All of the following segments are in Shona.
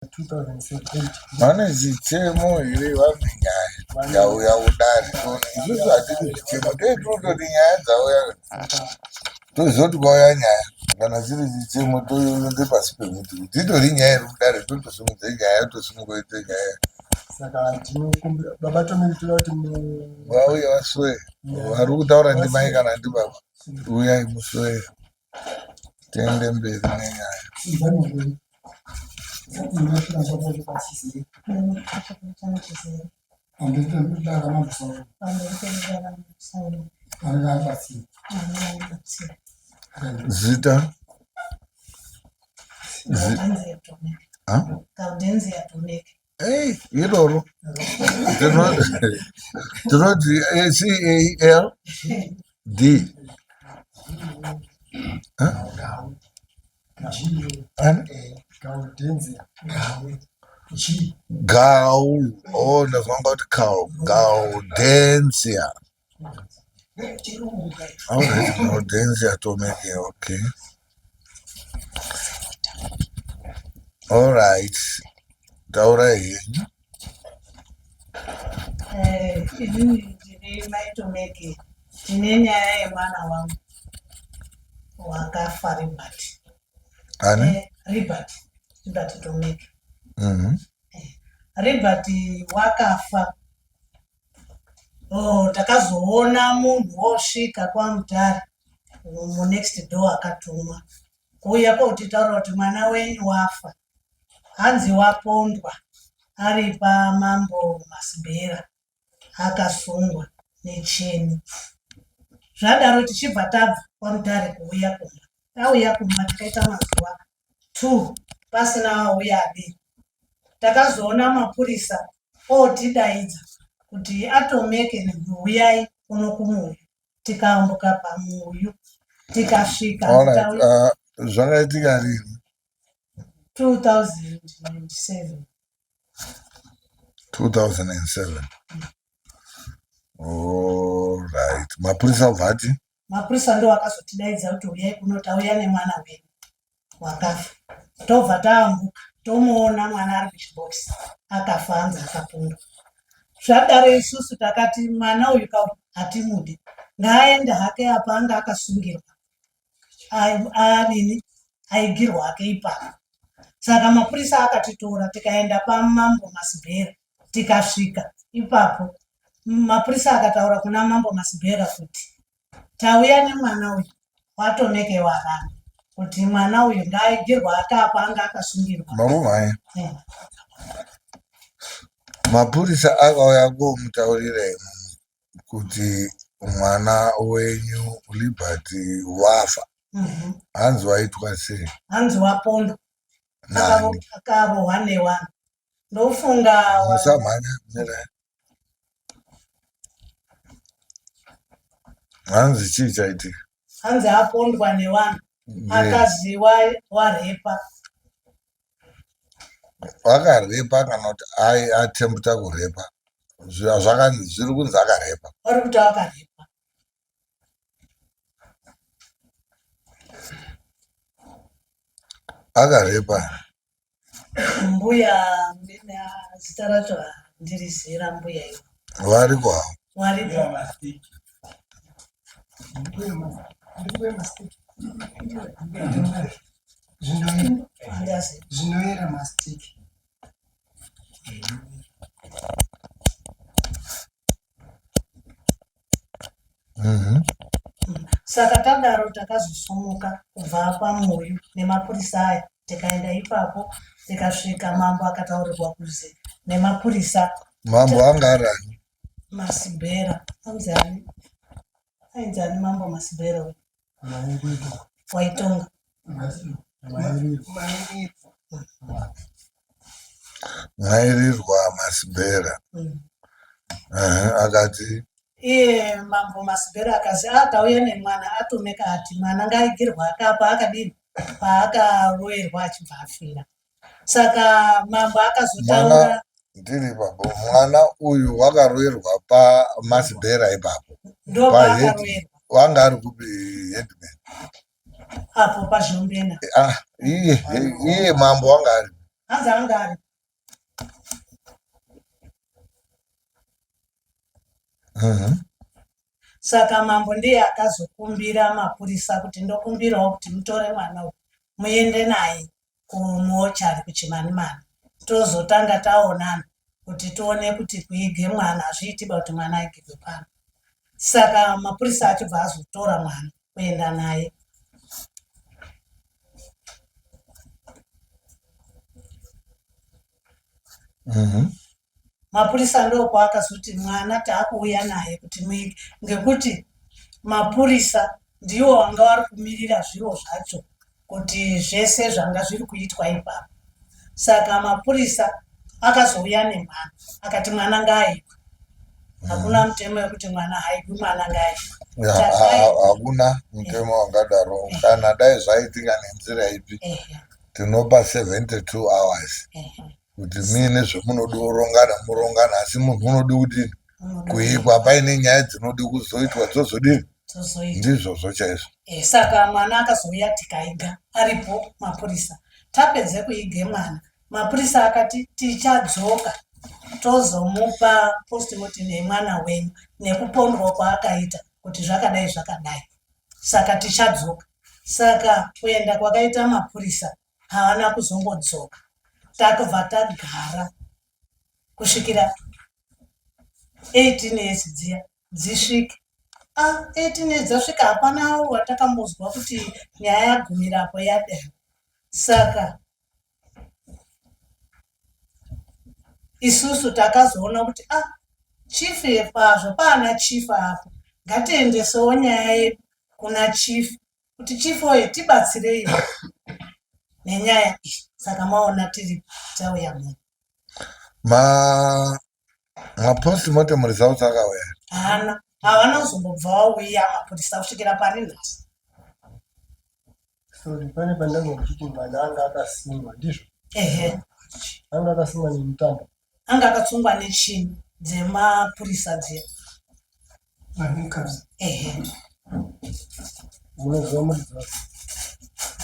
2008. Vane zvichemo here? Vane nyaya yauya kudare? Isusu hatidi zvichemo, tee tinototi nyaya dzauya, toziva kuti kwauya nyaya. Kana chiri chichemo toende pasi pemuti, kuti itori nyaya iri kudare, totosimudze nyaya, tosimukoite nyaya. Saka tinokumbira baba Tomiri, toda kuti vauye vaswere. Vari kutaura ndimai kana ndibaba, uyai muswere, tiende mberi nenyaya. Zita? Hey, iroro tinoti C A L D. Gaul. Oh, ndazvanga kuti Cal. Gaudencia. Alright, Gaudencia Tomeke, okay. Alright. Taurai henyu. Inini ndiri Mai Tomeke, ndine nyaya yemwana wangu wakafa, Ribert. Ani? Ribert, Ribert Tomeke. Ribert wakafa. Oh, takazoona munhu wosvika kwaMutare munext door, akatumwa kuuya kotitaura kuti mwana wenyu wafa, hanzi wapondwa ari pamambo Masibhera, akasungwa necheni. Zvadaro tichibva tabva kwaMutare kuuya kumba. Tauya kumba takaita mazuva 2 pasina auya adii. Takazoona mapurisa otidaidza kuti aTomeke neuyai kuno kumuyu. Tikaambuka pamuyu tikasvika. Alright. Zvakaitika rini? 2007. 2007. Alright. Mapurisa obva ati? Mapurisa ndo akazotidaidza kuti uyai kuno, tauya nemwana wenyu wakafa. Tobva taambuka, tomuona mwana ari muchibhokisi, akafa, hanzi akapondwa. Zvadaro isusu takati mwana uyu kau hatimudi, ngaaende hake apa anga akasungirwa. Adini, aigirwa hake ipapo. Saka mapurisa akatitora, tikaenda pamambo Masibhera. Tikasvika ipapo, mapurisa akataura kuna mambo Masibhera kuti tauya nemwana uyu waTomeke, waramba kuti mwana uyu ngaaigirwa akapa anga akasungirwa. Marumai. Mapurisa akauya komutaurira imimi kuti mwana wenyu Liberty wafa. Hanzi waitwa sei? Hanzi wapondwa. Nani? Akarohwa nevanhu, ndofunga. Musamhanya, mirai. Hanzi chii chaitika? Hanzi apondwa nevanhu. Akazi warepa. Akarepa kana kuti aiattempta kurepa? Zvakanzi, zviri kunzi akarepa. Vari kuti akarepa. Akarepa. Mbuya, zita racho handirizira, mbuya iyo. Variko havo? Waripo. Handazi. Zvinoera mastiki. Saka tadaro takazosumuka kubva pamuyu nemapurisa aya, tikaenda ipapo, tikasvika, mambo akataurirwa kuzi nemapurisa. Mambo anga ari ani? Masibhera, anzi ani, ainzi ani mambo Masibhera uyu waitonga? Mwairirwa Masibhera. Akati? Iye mambo Masibhera akazi atauya nemwana aTomeka, ati mwana ngaaigirwa akapa akadini paakaroerwa achibva afira. Saka mambo akazotaura. Mwana, ndiri ipapo, mwana uyu wakaroerwa paMasibhera ipapo? Ndo paakaroerwa. Wanga ari kupi headman? Apo paZhombena. Ah, iye mambo wanga ari? Hanzi anga ari. Saka mambo ndiye akazokumbira mapurisa kuti ndokumbirawo kuti mutore mwana uyu muende naye kumochari kuChimanimani tozotanga taonana kuti tione kuti kuige mwana hazviitiba kuti mwana aigirwe pano. Saka mapurisa achibva azotora mwana kuenda naye. Mapurisa ndokwaakazoti mwana taakuuya naye kuti muige ngekuti mapurisa ndiwo wanga wari kumirira zviro zvacho kuti zvese zvanga zviri kuitwa ipapo. Saka mapurisa akazouya nemwana akati mwana ngaaigwe. Hakuna mutemo wekuti mwana haigwi, mwana ngaaigwe. Hakuna mutemo wakadaro. Kana dai zvaitika nenzira ipi, tinopa 72 hours kuti muine zvamunodi kurongana murongana, asi munhu unodi kudini kuikwa paine nyaya dzinodi kuzoitwa dzozodini ndizvozvo chaizvo. Saka mwana akazouya tikaiga aripo mapurisa. Tapedze kuige mwana, mapurisa akati tichadzoka tozomupa postmortem yemwana wenyu nekupondwa kwaakaita kuti zvakadai zvakadai, saka tichadzoka. Saka kuenda kwakaita mapurisa havana kuzongodzoka, takabva tagara kusvikira 18 years dziya dzisvike. 18 years dzasvika hapana watakambozwa kuti nyaya yagumirapo yadai. Saka isusu takazoona kuti chief pazvo paana chief apo, ngatiendesewo nyaya yedu kuna chief kuti chief oye tibatsirei nenyaya iyi. Saka maona tiri tauya muno. Mapostmortem results akauya? Haana, havana kuzombobva vauya mapurisa kusvikira pari nhasi. Sorry, pane pandanga ndichiti mwana anga akasungwa, ndizvo? Ehe. Anga akasungwa nemutambo. Anga akasungwa nechini dzemapurisa dziya. Ehe. Munoziva muridzi wadzo?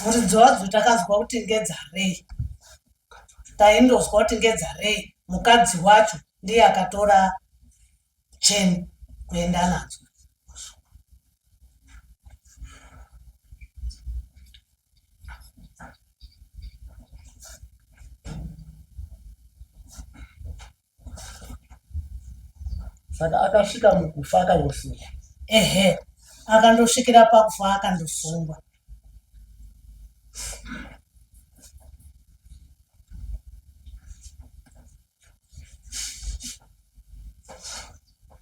Muridzi wadzo takazwa kuti ngedzarei. Taindozwa kuti ngedzarei. Mukadzi wacho ndiye akatora cheni kuenda nadzo. Saka akasvika mukufa akangosungwa. Ehe, akandosvikira pakufa akandosungwa.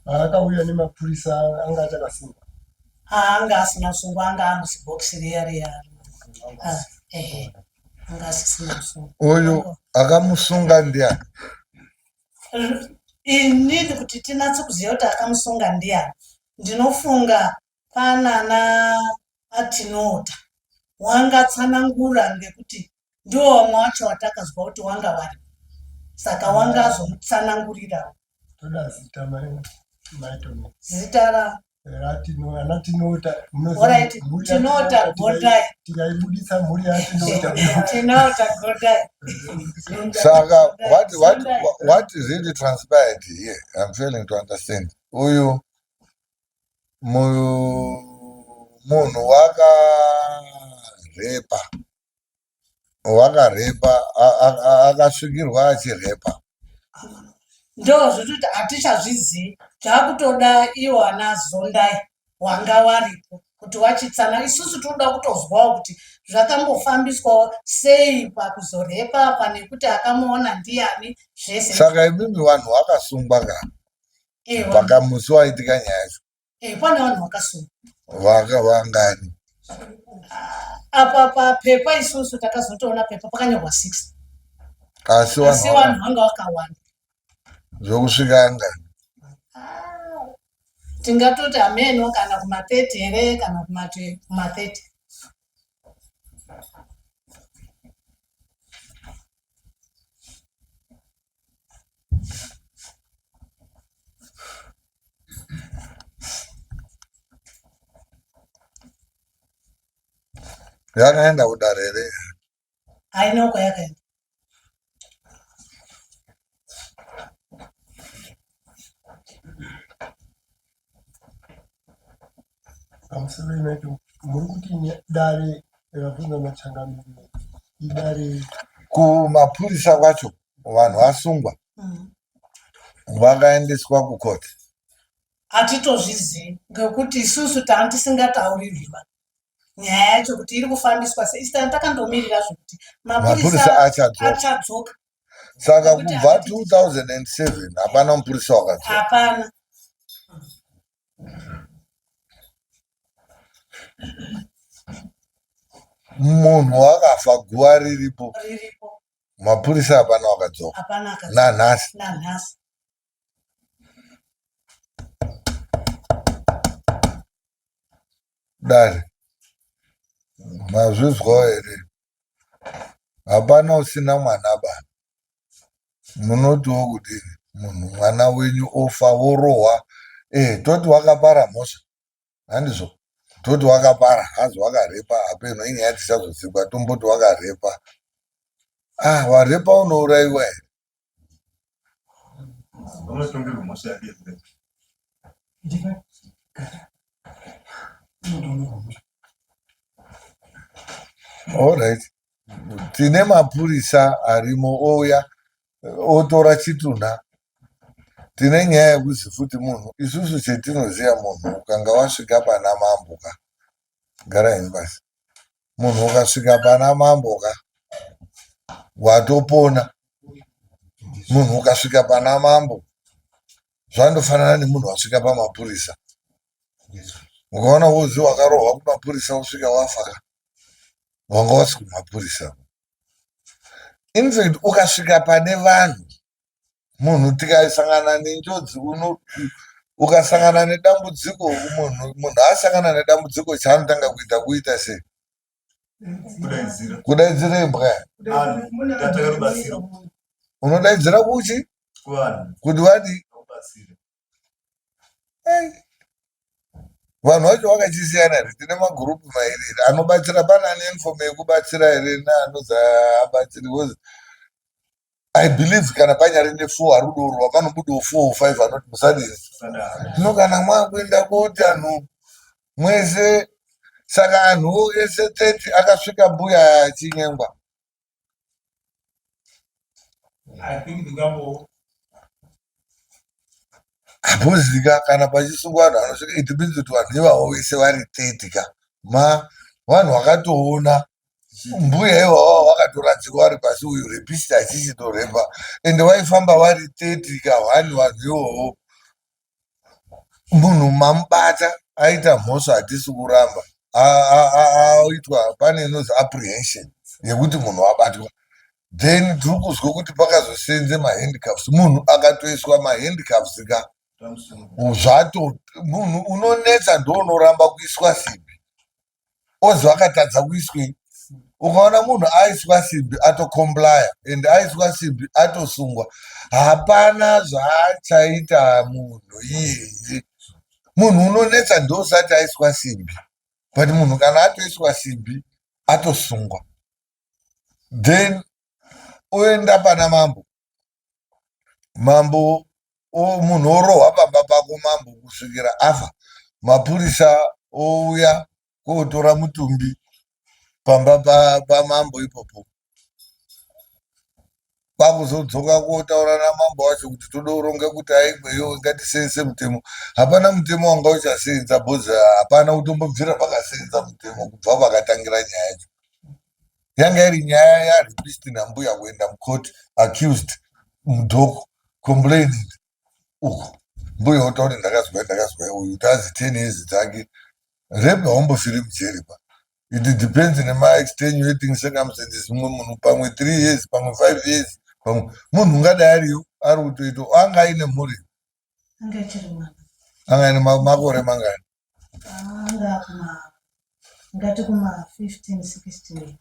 Paakauya nemapurisa anga achakasungwa. Anga asina kusungwa, anga amusibhokisi riya riya. Ehe, anga asisina kusungwa. Uyu akamusunga ndiani? Inini kuti tinatse kuziva kuti akamusunga ndiani, ndinofunga panana Atinota wangatsanangura ngekuti ndiwo vamwe wacho watakazwa kuti wanga vari, saka wanga azomutsanangurirawo. Toda zita maitone. Zita ra ana Tinota. Alright, Tinota Godai. Tikaibuditsa mhuri yaTinota. Tinota Godai. Saka what is really transpired here? I'm failing to understand. Uyu munhu wakarepa wakarepa akasvikirwa achirepa. Ndo zvekuti hatichazvizivi, zvakutoda iwo ana Zondai wanga waripo kuti wachitsana. Isusu tinoda kutozwawo kuti zvakambofambiswawo sei pakuzorepa apa nekuti akamuona ndiani zvese. Saka imimi vanhu vakasungwa ka pakamusi waitika nyaya yacho? Pane vanhu vakasungwa. Vaka vangani? Apa papepa isusu takazotoona pepa pakanyorwa 6. Asi vanhu vanga vakawanda. Zvokusvika angani? Tingatoti hameno kana kuma 30 here kana kuma 30. Yakaenda kudare here? Haina uko yakaenda. Pamusoro inoito muri kuti dare rabvunza nachangamire idare Kumapurisa kwacho vanhu vasungwa vakaendeswa kukoti. Hatitozvizivi ngekuti isusu tanga tisingataurirwi nyaya yacho kuti iri kufambiswa sei. Isu tanga takandomirira zvekuti mapurisa mapurisa achadzoka. Achadzoka. Saka Nekuti kubva hatiti- 2007 hapana mupurisa wakadzoka. Hapana. Munhu wakafa guva riripo, riripo, mapurisa hapana wakadzoka. Hapana akadzoka. Nanhasi. Nanhasi. Dare, mazvizwawo here? Hapana usina mwana ba. Munotiwo kudini? Munhu mwana wenyu ofa, worohwa, toti wakapara mhosva, handizvo? Toti wakapara, hazi wakarepa, hapeno inyaya tichazozikwa, tomboti wakarepa. Ah, warepa unourayiwa here? Unotongerwa mhosva yake yekudai. Alright, tine mapurisa arimo, ouya otora chitunha. Tine nyaya yekuzi futi munhu, isusu chetinoziva, munhu ukanga wasvika pana mambo ka, gara ini basi, munhu ukasvika pana mambo ka, watopona. Munhu ukasvika pana mambo zvandofanana nemunhu wasvika pamapurisa. Ukaona wozi wakarohwa kumapurisa usvika wafa ka, wanga wasi kumapurisa. Infact ukasvika pane vanhu, munhu tikasangana nenjodzi, ukasangana nedambudziko, munhu asangana nedambudziko, chaanotanga kuita kuita sei? Kudaidzira. Kudaidzira imbwa. Vanhu, ndatsvaka rubatsiro. Unodaidzira kuchi? Kuvanhu. Kuti vadi? Rubatsiro. Ai. Vanhu vacho vakachisiyana here? Tine magurupu mairi here anobatsira? Pane ane uniform yekubatsira here neanozi abatsiri? Because I believe kana panyari nefour ari kudoorwa, panobudawo four or five anoti musadini. Sadaro. Zvino kana mwakuenda koti anhu mwese, saka anhu ese 30 akasvika mbuya achinyengwa? I think ndingambo Hapozika kana pachisungwa vanhu vanosvika, it means kuti vanhu ivavo vese vari 30 ka, ma vanhu vakatoona mbuya ivavo vakatoradzikwa vari pasi, uyu rapist achichitorepa, ende vaifamba vari 30 ka one. Vanhu ivovo, munhu mamubata aita mhosva, hatisi kuramba, aitwa, pane inozi apprehension yekuti munhu wabatwa. Then tiri kuzwa kuti pakazosenze mahandcuffs, munhu akatoiswa mahandcuffs ka, zvato munhu unonetsa ndounoramba kuiswa simbi, ozi akatadza kuiswei. Ukaona munhu aiswa simbi, atocomplya, and aiswa simbi atosungwa, hapana zvaachaita munhu iyeye. Munhu unonetsa ndousati aiswa simbi, but munhu kana atoiswa simbi atosungwa. Then oenda pana mambo, mambo munhu orohwa pamba pako mambo kusvikira afa, mapurisa ouya kotora mutumbi pamba pamambo ipopo, kwakuzodzoka kotaura namambo wacho kuti toda kuronga kuti aigweyo, ngatiseenze mutemo. Hapana mutemo wanga uchaseenza, because hapana kutombobvira pakaseenza mutemo kubva pakatangira nyaya yacho. Yanga iri nyaya yarapist nambuya kuenda mucourt, accused mudhoko, complaining uko, mbuya otaura kuti ndakazwa, ndakazwa, uyu tazi 10 years dzake. Rape haumbofiri mujeri pa, it depends nema-extenuating circumstances. Mumwe munhu pamwe 3 years, pamwe 5 years, pamwe munhu ungadai ariyo ari kutoita anga aine mhuri. Anga achiri mwana. Anga aine makore mangani? Anga kuma, ngati kuma 15 16 iko.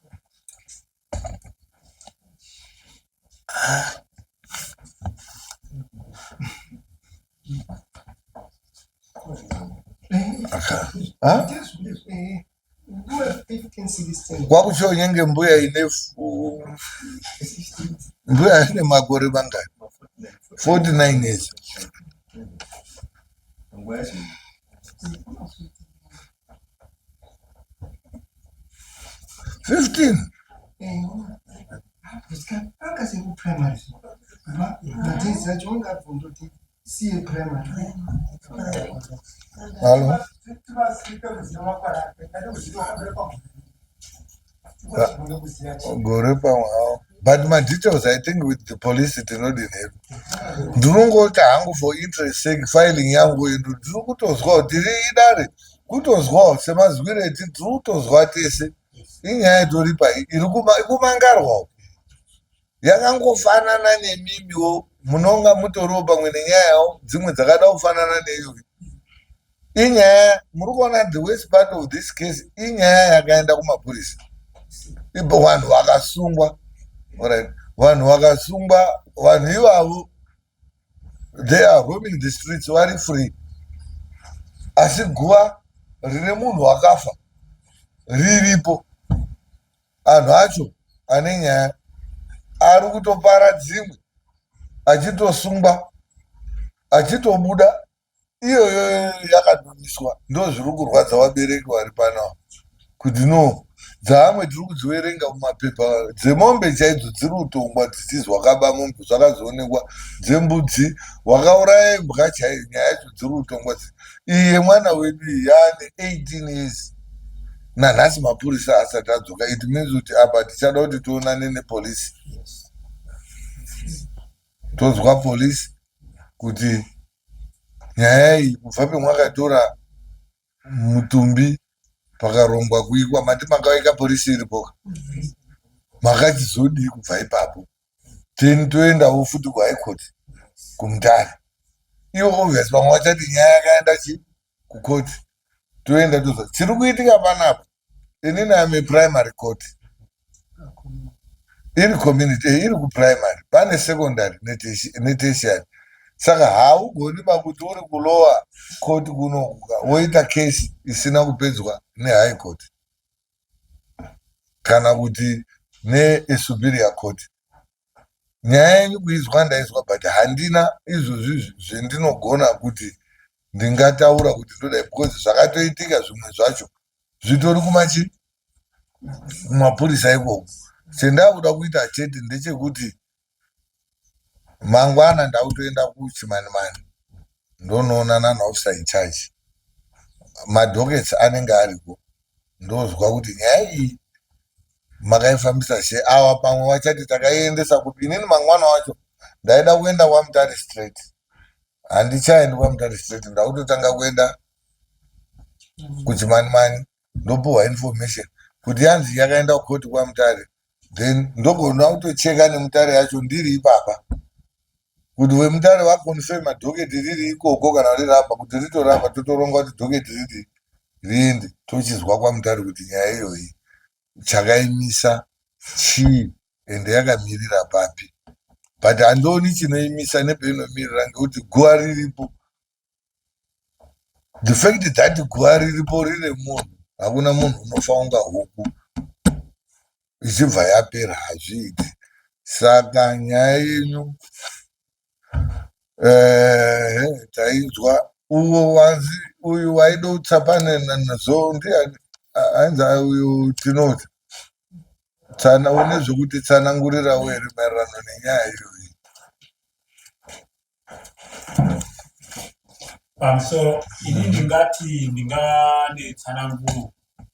Ha? Kwakuchonyenge mbuya ine mbuya ine makore mangani? 49 years. Nguva yacho. 15. Halo. Gore pamwe hawo. But my details I think with the police tinodini hedu. Ndinongoti hangu for interest sake filing yangu ino ndiri kutozwawo tiri idare kutozwawo semazwiro eti tiri kutozwa tese inyaya itoripa iri kumangarwawo yakangofanana nemimiwo munonga mutoriwo pamwe nenyayawo dzimwe dzakada kufanana neiyoyo inyaya muri kuona the worst part of this case inyaya yakaenda kumapurisa ipo vanhu vakasungwa right vanhu vakasungwa vanhu ivavo they are roaming the streets vari free asi guva rine munhu wakafa riripo anhu acho ane nyaya ari kutopara dzimwe achitosungwa achitobuda iyoyo yakanomiswa ndozviri kurwadza vabereki vari pano kuti no dzaamwe tiri kudziverenga mumapepa dzemombe chaidzo dziri kutongwa dzichizi wakaba mombe zvakazoonekwa dzembudzi wakauraya imbwa chaiyo nyaya yacho dziri kutongwa iyi yemwana wedu iyi yaane 18 years nanhasi mapurisa asati adzoka it means kuti apa tichada kuti tionane nepolisi tozwa polisi kuti nyaya iyi kubva pemwakatora mutumbi pakarongwa kuikwa mati makaika polisi iripoka makachizodii kubva ipapo then toendawo futi kuhigh court kumutare ivo obvious vamwe vachati nyaya yakaenda chi kukoti toenda toza chiri kuitika panapa inini am primary court iri community eh, iri kuprimary pane secondary netertiary saka haugoni pakuti uri kulower court kunokuka woita kesi isina kupedzwa nehigh court kana kuti nesuperior court nyaya yenyu kuizwa ndaizwa but handina izvozvi zvendinogona kuti ndingataura kuti ndodai because zvakatoitika zvimwe zvacho zvitori kumachi kumapurisa ikoko chendakuda kuita chete ndechekuti mangwana ndakutoenda kuchimanimani ndonoonana naofficer in charge madokets anenge ariko ndozwa kuti nyaya iyi makaifambisa sei awa pamwe vachati takaiendesa kupi inini mangwana wacho ndaida kuenda kwamutare straight handichaendi kwamutare straight ndakutotanga kuenda kuchimanimani ndopuhwa information kuti yanzi yakaenda kukoti kwamutare then ndogona kutocheka nemutare yacho ndiri ipapa kuti vemutare vakonfirma dhoketi riri ikoko kana riri apa kuti ritorapa totoronga kuti dhoketi riri riende tochizwa kwamutare kuti nyaya iyoyi chakaimisa chii ende yakamirira papi but handioni chinoimisa nepeinomirira ngekuti guva riripo the fact that guva riripo rine munhu hakuna munhu unofa unga huku ichibva yapera hazviiti saka nyaya yenyu eh, tainzwa uwo wanzi uyu waida kutsapane nazo ndiani ainzi uyu tinoti tsana une zvekuti tsanangurirawo here maererano nenyaya iyoyi Pamusoro ini ndingati ndingane tsananguro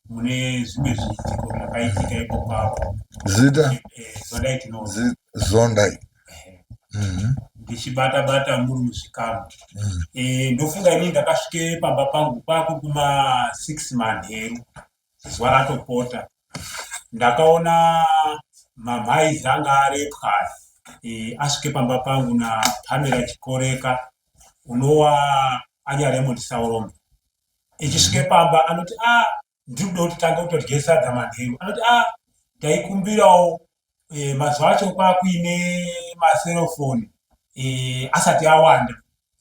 mune zvimwe zviitiko zvakaitika ipopapo. Zita? Eh, Zondai Tinoona. Zondai. Ndichibata bata muri muzvikamu. Eh, ndofunga ini ndakasvike pamba pangu kwakuguma 6 manheru zuva ratopota ndakaona mamhaizi anga arepwa e, asvike pamba pangu napamela chikoreka unowa anya Raymond Saurombe ichisvike pamba anoti a ah, ndiri kuda kuti tange kutodye sadza manheru anoti a ah, taikumbirawo e, mazuva acho kwakuine maserofoni e, asati awanda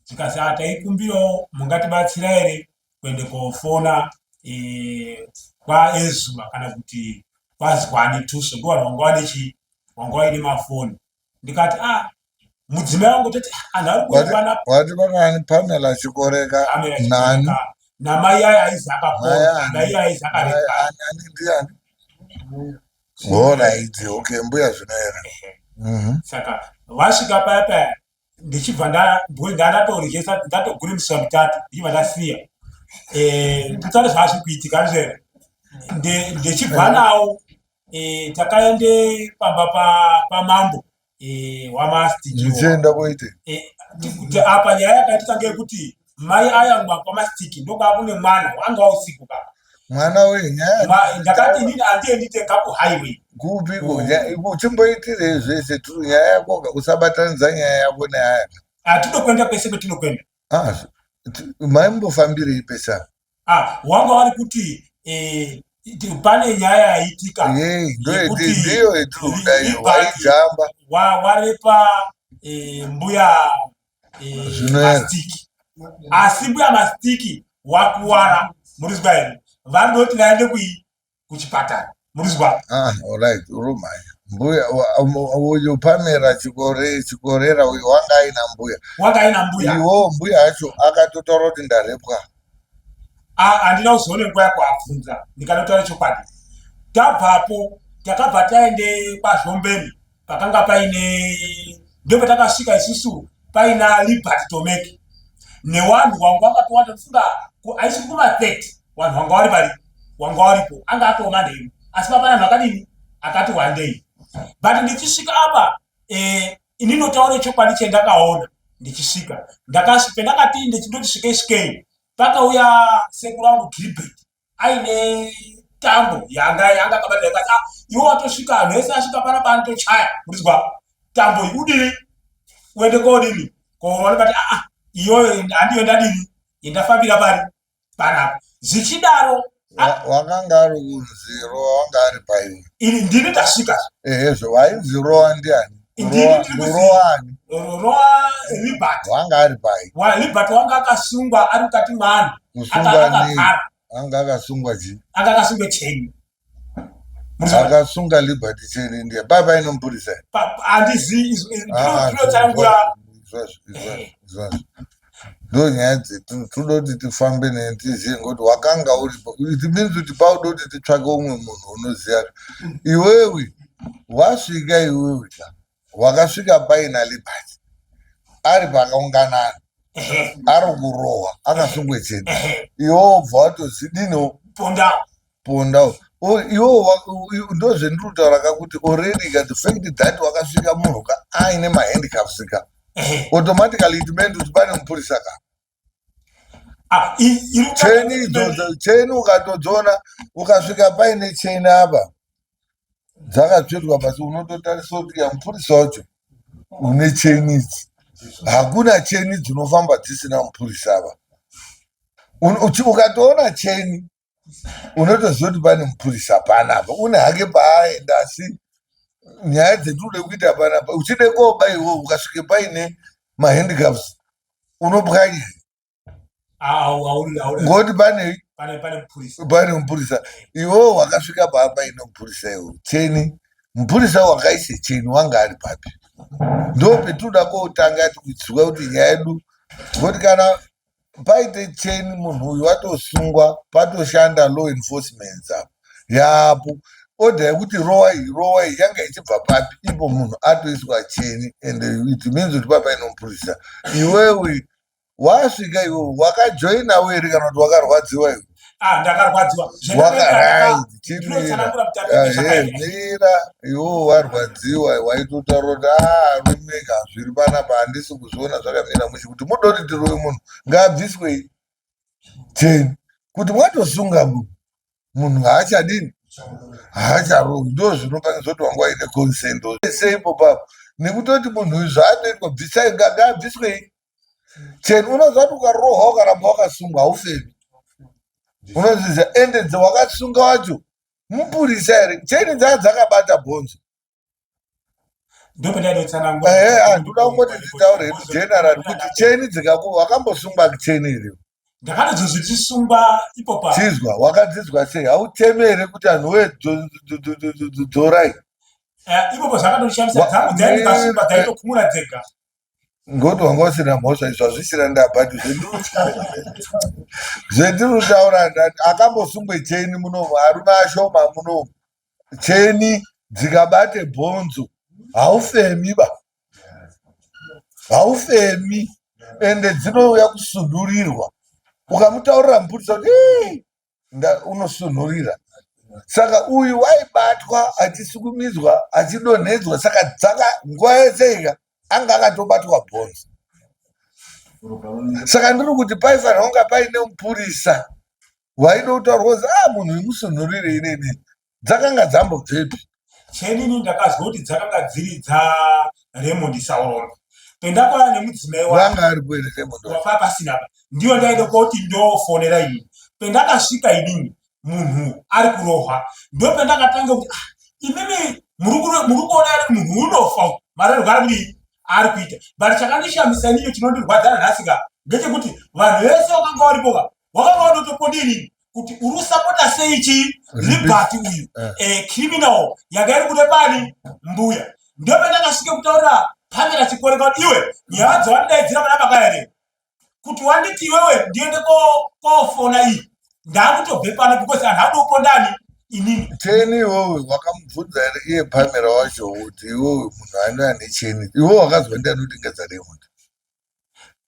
zvikasi a ah, taikumbirawo mungatibatsira here kuende kofona e, kwaezuva kana kuti kwazwani tuso ndo vanhu vanga vane chii vanga vaine mafoni ndikati a ah, mudzimai wangu toti ah, anhu ari kuepana wati vanani pamela chikoreka nani namai ayo aizi akapona mai ayo aizi akareka ndiani Alright, okay, mbuya zvinoera. Saka vasvika paya paya ndichibva ndatoryesa ndatogure miswa mitatu ndichibva ndasiya totare zvazviri kuitika ndizvere ndichibva nawo takaende pamba pamambo waMastiki. Ndichienda kuite Kuti apa nyaya yakaitika ngeyekuti mai ayamwa kwaMastiki ndokwakune mwana wanga wausiku ka. Mwana uyu nyaya Ndakati inini handiendi tega kuhighway. Kupiko uchimboitirei zvese tiri nyaya yako usabatanidza nyaya yako neaya. Hatinokwenda kwese kwetinokwenda. Ah, maimbofambirei pese apa? Ah, wanga wari kuti pane nyaya yaitika. Yei, ndiyo yetiri kuda iyo waijamba. Warepa mbuya Mastiki, asi mbuya Mastiki wakuwara, murizwa here? Vanoti vaende kui kuchipatara, murizwa? Ah, alright, urumhanya mbuya uyu Pamela Chikorera uyu wanga aina mbuya. Wanga aina mbuya. Iwo mbuya acho akatotaura kuti ndarepwa. Handina kuzoone nguva yakuabvunza, ndikanotaura chokwadi. Tabvapo takabva taende kwaZvombeni pakanga paine, ndopatakasvika isusu paina Liberty Tomeki newanhu wangu wakatowanda, ndifunga aisi kuma 30 vanhu wanga vari pari wanga waripo, anga atoo manheru, asi papana vanhu vakadini akati wandei. But ndichisvika apa ininotaure chokwadi chendakaona ndichisvika, pendakati ndechindoti svikei svikei, pakauya sekuru wangu Gilbert aine tambo yanga yanga akabata, yakati, ah, iwe watosvika, vanhu vese asvika panapa anotochaya kurizwa tambo iyi, udini uende kodini koona. Bati aa, iyoyo handiyo, ndadini, ndafambira pari panapa zvichidaro. Wakanga ari kunzi rowa, wanga ari paiwe? Ini ndini ndasvika. Ehezvo, wainzi rowa ndiani? Ndini ndiri Rowa ani? Rowa Libert. Wanga ari pai? Libert wanga akasungwa ari mukati mwaanhu. Kusungwa nei? Akagara. Anga akasungwa chii? Anga akasungwa cheni. Akasunga Liberty cheni ndiye pai paine mupurisa? Handizivi, ndinotsanangura. Izvozvo, izvozvo ndo nyaya dzetu toda kuti tifambe netizive, ngekuti wakanga uripo, it means kuti pauda kuti titsvake umwe munhu unoziva. Iwewe wasvika, iwewe ka wakasvika paina Liberty ari pakaunganana ari kurohwa akasungwe cheni, iwe wobva watozidiniwo? Pondawo. Pondawo iwo. Ndozvendiri kutaura ka kuti already ka the fact that wakasvika munhu ka aine mahandcuffs ka, automatically it meant kuti pane mupurisa ka. Cheni idzodzo, cheni ukatodziona, ukasvika paine cheni apa dzakatsvetwa pasi, unototarisa kuti ya mupurisa wacho une cheni idzi. Hakuna cheni dzinofamba dzisina mupurisa apa. Ukatoona cheni unotoziva kuti pane mupurisa panapa, une hake paaenda. Asi nyaya dzetinoda kuita panapa, uchide koba iwo ukasvike paine mahandcuffs unopwanya ngoti pane pane mupurisa. Iwewo wakasvika paa paine mupurisa, iwo cheni, mupurisa wakaise cheni wanga ari papi? Ndo petinoda kotanga tikuziva kuti nyaya yedu, ngoti kana paite cheni munhu uyu watosungwa, patoshanda law enforcement apa yapo. Order yekuti rowai rowai yanga ichibva papi ipo munhu atoiswa cheni? And it means kuti papaine mupurisa. Iwewe wasvika, iwewe wakajoinawo here kana kuti wakarwadziwa iwe? Ah, ndakarwadziwa. Right, chimira, mira. Iwewe warwadziwa, waitotaura kuti a rumeka zviri panapa handisi kuzviona zvakamira mushe, kuti muda kuti tirowe munhu ngaabviswei cheni, kuti mwatosunga munhu, munhu haachadini, haacharovi. Ndo zvinofanisa kuti wanga waine consent seipo papo, nekutoti munhu uyu zvaanoitwa, bvisai, ngaabviswei cheni. Unoziva kuti ukarohwa ukaramba wakasungwa haufemi, unozviziva? Ende wakasunga wacho mupurisa here? Cheni dzaa dzakabata bhonzo. Ndoda kungoti titaure general kuti cheni dzikaku wakambosungwa cheni here? Ndakatozozvichisungwa ipo pa Chizwa, wakadzidzwa sei? Hauteme here kuti anhu we dzorai? Ipopo zvakatoshamisa, dzangu dzaindikasungwa dzaitokumura dzega. Ngoti wanga usina mhosva, izvo hazvisina ndabhati. Zvendiri kutaura, akambosungwe cheni munomu arume ashoma munomu. Cheni dzikabate bhonzo haufemi ba, haufemi, ende dzinouya kusunhurirwa. Ukamutaurira mupurisa kuti unosunhurira. Saka uyu waibatwa achisukumidzwa achidonhedzwa, saka dzaka nguva yese ika anga akatobatwa bhonzo. Saka ndiri kuti paifanira kunga paine mupurisa waida kutaurwa kuzi a munhu uyu musunhurire inini. Dzakanga dzambobvepi? Chenini ndakazwa kuti dzakanga dziri dzaRaymond Saurombe. Pendakauya nemudzimai wake Wanga aripo here Raymond wacho? wapa pasina apa ndiyo ndaida kuti ndofonera inini. Pendakasvika inini munhu ari kurohwa ndopendakatanga kuti ah, imimi muri kuona ari munhu unofa uyu marerwo ari kudii ari kuita. But chakandishamisa inini chinondirwadza nanhasi ka ndechekuti vanhu vese vakanga varipo ka wakanga watotoponda inini kuti uri kusapota sei chii Liberty uyu criminal yanga iri kuda pani mbuya. Ndopendakasvike kutaurira Pamela Chikoreka kuti iwe nyaya dzawandidaidzira pana baba here kuti wanditi iwewe ndiende kofona iyi ndakutobve pano because anhu adopondani inini. Cheni iwewe wakamubvunza here iye Pamela wacho kuti iwewe munhu anouya necheni iwewe wakazwa ndiani kuti ngedzaremund?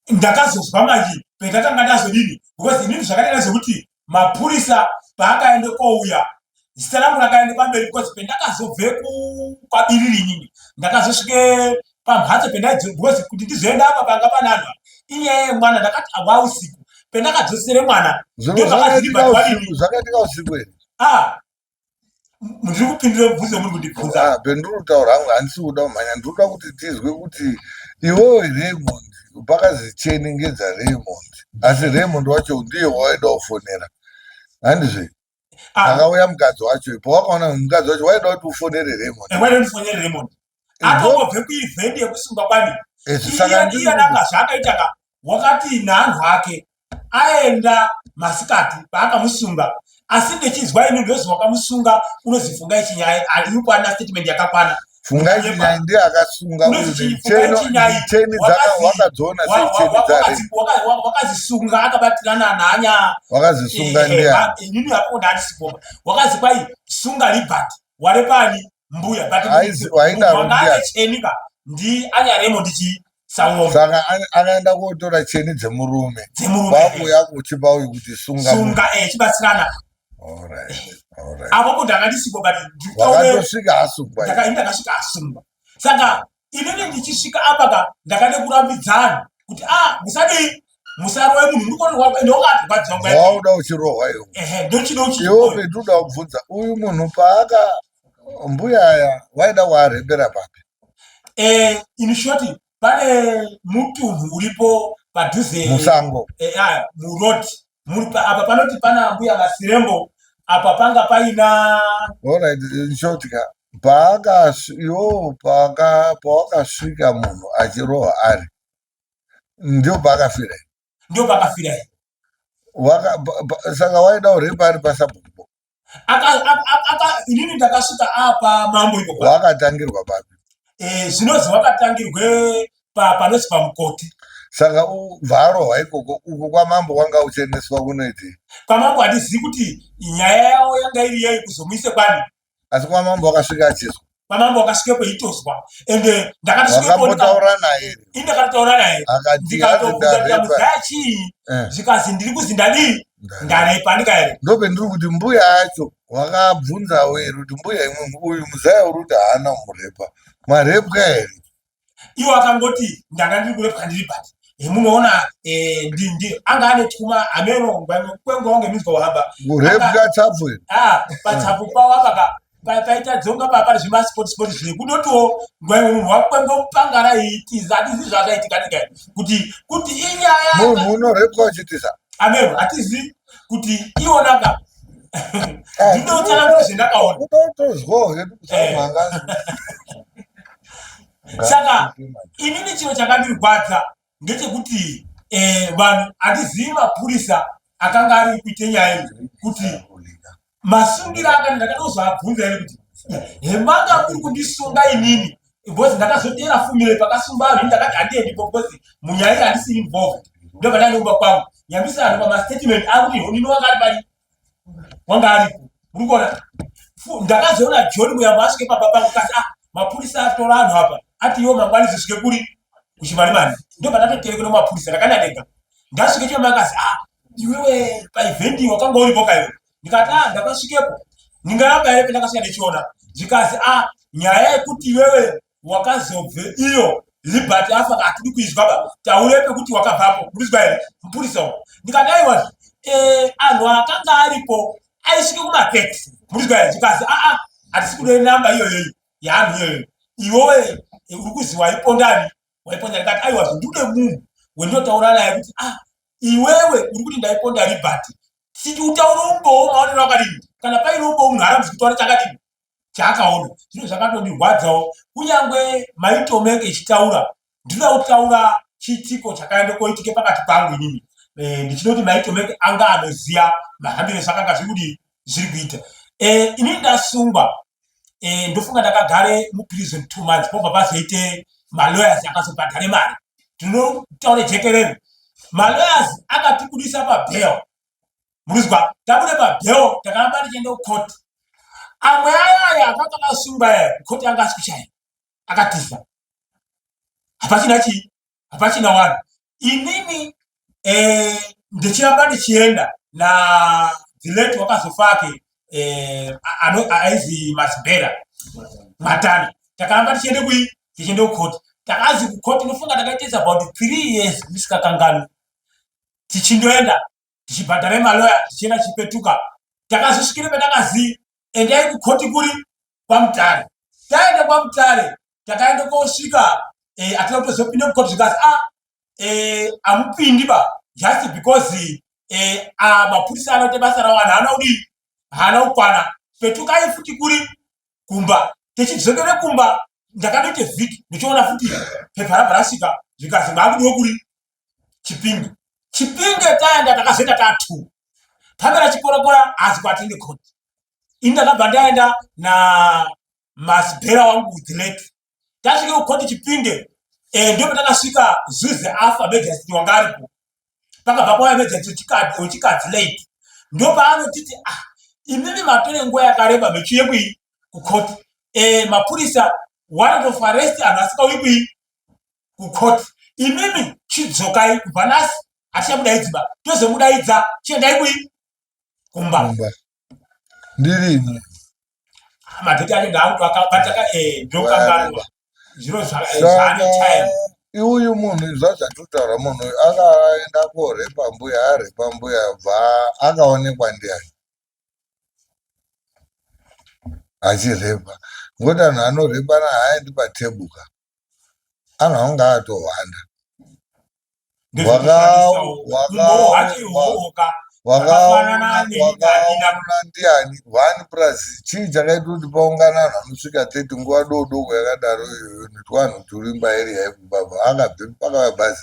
Ndakazozwa manje pendakanga ndazodini because inini zvakadai zvekuti mapurisa paakaende kouya zita rangu rakaende pamberi because pendakazobve kwabiriri inini ndakazosvike pamhatso pendaidzo because kuti ndizoenda apa panga pane anhu apa inyaya yemwana ndakati awa usiku pendakadzosere mwana ndozvakaziribadwalini Zvakaitika usiku here? Ah, ndiri kupindura mubvunzo muri kundibvunza. Ah, pendiri kutaura hangu handisi kuda kumhanya, ndiri kuda kuti tizwe kuti iwewe Raymond pakazi cheni ngedzaRaymond, asi Raymond wacho ndiye wawaida kufonera handizve? Ah. Akauya mukadzi wacho ipo wakaona mukadzi wacho waida kuti ufonere Raymond. Waida kuti ufonere Raymond. Atongobve kuevent yekusungwa kwani. Saka Iye nanga zvaakaita ka wakati naanhu ake aenda masikati paakamusunga, asi ndechizwa ini ndozi wakamusunga unozi Fungai Chinyai aripo ana statement yakakwana. Fungai Chinyai ndiye akasunga Unozi uyu. Fungai Chinyai Cheni wakadziona sei cheni dzare? Wakazisunga akabatirana naanya. Wakazisunga ndiani? Inini apo ndandisipo. Wakazi kwai sunga Liberty warepani mbuya but Waidaro munhu wanga ndiani? ane cheni ka ndi anya Raymond chi Saurombe. Saka akaenda kotora cheni dzemurume. Dzemurume. Kwakuuya kuchipa uyu kuti sunga munhu. Sunga chibatsirana. All right, all right. Apo munhu akandisipo but nditaure Wakatosvika asungwa. Ini ndakasvika asungwa. Saka inini ndichisvika apa ka ndakade kurambidzana kuti ah musadii musarove munhu muri kurohwa ende wakatorwadziwa nguva yacho. Wauda uchirohwa iwe. Ehe, ndochida uchirohwa. Iwe penduda kubvunza uyu munhu paaka mbuya aya waida kuarembera papi? In short pane mutunhu uripo padhuze musango. Muroad muri apa panoti pana mbuya Masirembo apa panga paina. All right, in short ka paaka iwo paaka pawakasvika munhu achirohwa ari ndio paakafira. Ndio paakafira. Saka waida kurepa ari pasabhuku. Inini ndakasvika apa mambo ipo. Wakatangirwa papi? Zvinozi wakatangirwe panozi pamukoti. Saka ubva arohwa ikoko uko kwamambo wanga uchiendeswa kunoitei? Kwamambo handizivi kuti nyaya yavo yanga iri yei kuzomuise kwani. Asi kwamambo wakasvika achizwa. Kwamambo wakasvika kweitozwa. Ende ndakatosvika Wakambotaura naye? Ini ndakatotaura naye. Akati, Ndikatobvunza hanzi kuti ndarepa. muzaya chii? Zvikazi ndiri kuzi ndadii? Ndarepa ndikaere. Ndopendiri kuti mbuya acho wakabvunzawo here kuti mbuya imwe uyu muzaya uri kuti haana kumurepa. Marepwa here? Iwo akangoti ndanga ndiri kurepwa ndiri but munoona anga ane twuma hameno kwenguva wange minzwa wahamba. Kurepwa tsapfu here? Patsapfu pawo apa ka paita dzonga pa pari zvima sport sport zve kunotiwo nguva imwe munhu wakwengwa mupangara itiza hatizi zvazvaitika tika kuti inyaya Munhu unorepwa uchitiza. Hameno hatizi kuti iwona ka ndinotsanangura zvendakaona. Unotozwawo hedu kusamhanga. Saka inini chiro chakandirwadza ndechekuti vanhu handizivi mapurisa akanga ari kuite nyaya iyi kuti masungiro akati ndakatozoabvunza here kuti hemanga muri kundisunga inini because ndakazotera fumire pakasungwa vanhu ndakati handiendipo because munyaya iyi handisi involved. Ndobva ndaenda kumba kwangu nyambisa vanhu pamastatement akuti honini wanga ari pari wanga aripo muri kuona. Ndakazoona John Muyambo asvike pamba pangu kasi ah, mapurisa atora anhu apa ati iwo mangwani zisvike kuri kuchimanimani. Ndobva ndatoterekera mapurisa ndakanda ndega. Ndasvike chimani kasi ah, iwewe paevent wakanga uripo kaiwe. Ndikati ah, ndakasvikepo. Ndingaramba here pendakasvika ndichiona. Zvikazi ah, nyaya yekuti iwewe wakazobve iyo Liberty afa hatidi kuizwa ba taure pekuti wakabvapo murizwa here mupurisa uko ndikati aiwa eh, anhu akanga aripo aisvike kuma30 murizwa here zvikazi aa hatisi kuda namba iyoyoyo yaanhu iyoyoyo iwewe eh, uri kuzi waipondani waiponda ndikati aiwa zvindude munhu wendinotaura naye kuti ah iwewe uri kuti ndaiponda Liberty tichiti utaure umbowo maonero akadini kana paine umbowo munhu harambizi kutaura chakadini chaakaona zvino zvakatondirwadzawo kunyange maitomeke ichitaura ndinoda kutaura chiitiko chakaenda koitike pakati pangu inini eh, ndichinoti maitomeke anga anoziva mahambiro zvakanga zviri kudii zviri kuita eh, inini ndasungwa eh, ndofunga ndakagare muprison 2 months pobva pazoite malawyers akazobhadhare mari tinotaure jekerere malawyers akatibudisa pabail murizwa tabude pabail takaramba tichienda kukoti amwe aya aya akanga akasungwa aya kukoti anga asi kushaya akatiza hapachina chii hapachina wanhu inini eh, ndichiramba ndichienda na the late wakazofake eh, aizi Masibhera Matani takaramba tichiende kui tichiende kukoti takazi kukoti nofunga takaitesa about 3 years ndisikakanganwi tichindoenda tichibhadhara maloya tichienda tichipetuka takazosvikire patakazi endai kukoti kuri kwaMutare taenda kwaMutare takaenda kosvika eh, atina kutozopinda mukoti zvikazi ah, eh, hamupindi ba just because eh, ah, mapurisa anoita basa ravo vanhu haana kudii haana kukwana petukai futi kuri kumba tichidzokere kumba ndakatoite vhiki ndichiona futi pepa rabva rasvika zvikazi maakudiwe kuri Chipinge Chipinge taenda takazoenda tatu Pamela Chikorokora hazi kuatende koti ini ndakabva ndaenda namasibhera wangu the late tasvike kukoti Chipinge eh, ndipo takasvika zuze afa magistrate wanga aripo pakabva kwauya magistrate wechikadzi late ndopaanotiti ah imimi matore nguva yakareba mechiuye kui kukoti eh, mapurisa warrant of arrest anhu asikauyi kui kukoti imimi chidzokai kubva nasi hatichamudaidzi ba tozomudaidza chiendai kui kumba Kumba. Ndirini? Madheti acho ndaakutoakataka ndokanganwa zviro zvaane time. Iuyu munhu izva zvatotaura munhu uyu akaenda korepa mbuya arepa mbuya bva akaonekwa ndiani achirepa ngokuti anhu anorepana haaendi patebuka anhu anonga atohwanda Wakafanana wakaona ndiani one plus chii chakaita kuti paungana anhu anosvika 30 nguva dodoko yakadaro iyoyo netwanhu turi mbairi yaikubaba akabve pakauya bhazi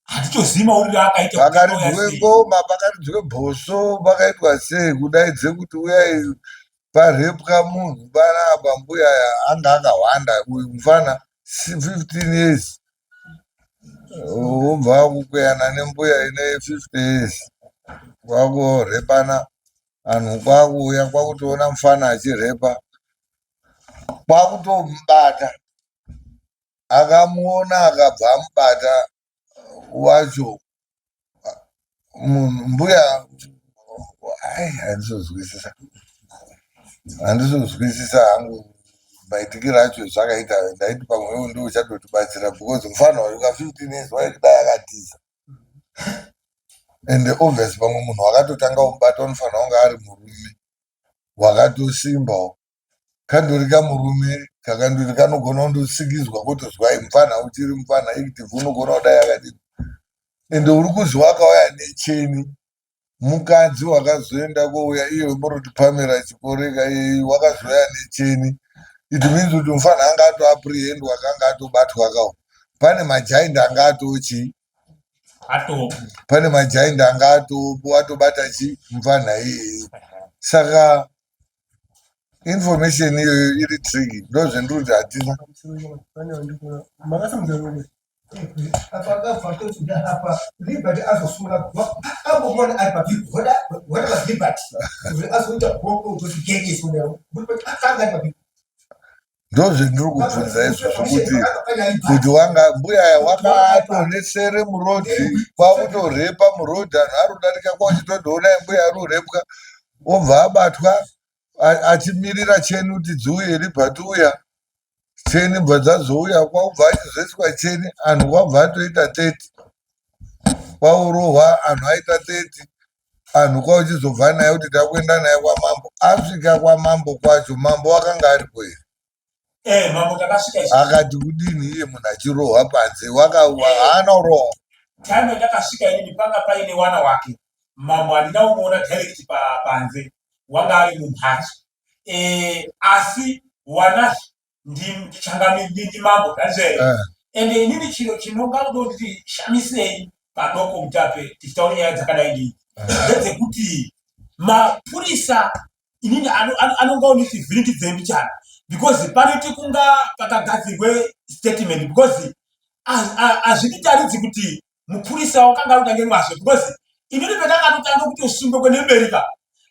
Hatitozivi mauriro akaita. Pakaridzwe ngoma, pakaridzwe bhoso, pakaitwa sei kudaidze kuti uyai parepwa munhu panapa mbuya anga akahwanda uyu mufana 15 years wobva wakukweyana nembuya ine 50 years kwakurepana anhu kwakuuya kwakutoona mufana achirepa kwakutomubata akamuona akabva amubata wacho munhu mbuya ai handizozwisisa handizozwisisa hangu maitikiro acho zvakaita ndaiti pamwe iwo ndiwo uchatotibatsira because mufana wacho ka 15 years waidai akatiza and obvious pamwe munhu wakatotanga kumubata unofanira kunge ari murume wakatosimbawo kandori kamurume kakandori kanogona kundosikidzwa kotozwai mufana uchiri mufana active unogona kudai akadini ende uri kuzi wakauya necheni mukadzi wakazoenda kouya iye muroti Pamela Chikoreka iyeyi wakazouya necheni it means kuti mufana anga atoapprehendwa akanga atobatwa kawo pane majaindi anga atochi pane majaindi anga atobata chi mufana iyeye saka information iyoyo iri tricky ndozvendiri kuti hatina Apa akabva atoti apa Liberty azosunga. Wakambomuona ari pabhiku what was Liberty azoita kutozigegesa akanga ari pabhiku. Ndozvendiri kubvunza izvozvo kuti kuti wanga mbuya aya wakatonesere murodhi kwakutorepa murodhi anhu ari kudarika kwauchitodoonai mbuya ari kurepwa obva abatwa achimirira cheni kuti dziuye ribhati uya cheni bva dzazouya kwakubva achizoiswa cheni anhu kwabva atoita 30 kwaurohwa anhu aita 30 anhu kwauchizobva naye kuti takuenda naye kwamambo asvika kwamambo kwacho mambo wakanga aripo here Eh, mambo takasvika isu. Akati kudini iye munhu achirohwa panze wakawa Eh. haana kurohwa. Time yandakasvika inini panga paine wana wake. Mambo handina kumuona direct pa, panze. Wanga ari mumhatso. Eh, asi wana ndichangamiri ndimambo ndazvo here? Eh. Ende inini chiro chinonga kutoti shamisei padoko mutape tichitaura nyaya dzakadai ndii ndedzekuti mapurisa inini anonga uniti vhiringidzei mbichana because panoite kunga pakagadzirwe statement because hazvititaridzi kuti mupurisa wakanga ari kutange mwazvo because inini pendakatotanga kuti usungwe kweneberika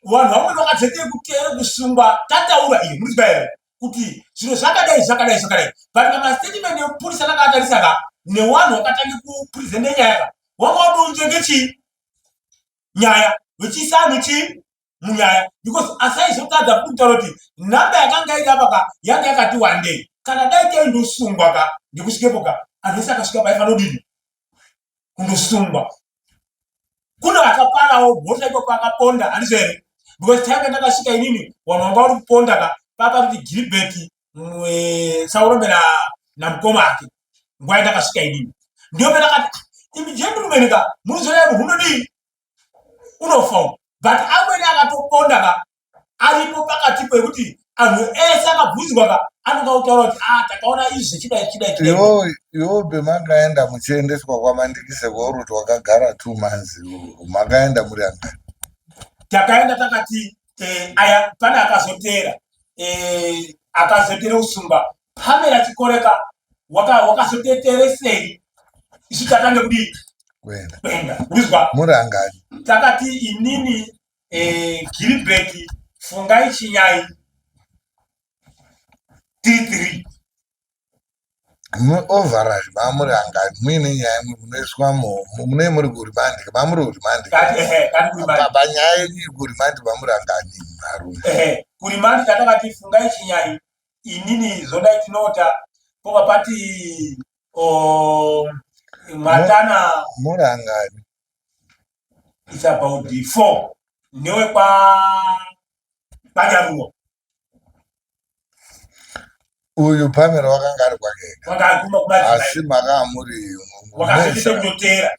vanhu vamweni vakadzete kuteere kusungwa tataura iyo murizwa here kuti zviro zvakadai zvakadai zvakadai but pamastatement emupurisa akanga atarisa ka newanhu wakatange kupresente nyaya ka wanga wadounzvenge chii nyaya vechiisa anhu chii munyaya because asaizotadza futi kutaura kuti nhamba yakanga iri apa ka yanga yakati wandei kana dai taindosungwa ka ndikusvikepo ka anhu ese akasvika paifanira kudini kundosungwa kune akaparawo mhosva ikoko akaponda handizvo here because time yandakasvika inini vanhu vanga vari kuponda ka papa kuti giribheti eh, saurombe namukoma ake nguva yandakasvika inini ndiyo pendakati ah, imi gentleman ka munozoya munhu unodii unofa uyu but amweni akatoponda ka aripo pakati pekuti anhu ese akabvunzwa ka anonga kutaura kuti ah takaona izvi zvichidai zvichidai zvichidai Iwo iwo pemakaenda muchiendeswa kwamandikise kwauri kuti wakagara 2 months makaenda muri angani? Takaenda takati aya pane akazoteera akazoteera kusungwa Pamela Chikoreka wakazotetere sei isu tatange kudii kuenda kuenda kuzwa muri angani? Takati inini Gilbert Fungai Chinyai tiri three. Overall mamuri angani muine nyaya imwe munoiswa mune muri kuremand mamuri kuremand? Kati ehe kati kuremand. Panyaya yenyu kuremand mamuri angani varume? Ehe, kuremand tatakati Fungai Chinyai, inini Zondai Tinota, pobva pati o, Mwatana. Muri angani? It's about the four newekwa kwanyaruwa. Uyu Pamela wakanga ari kwake ega? Wakaguma kumadzimai. Asi makaa muri Wakazoita kutoteera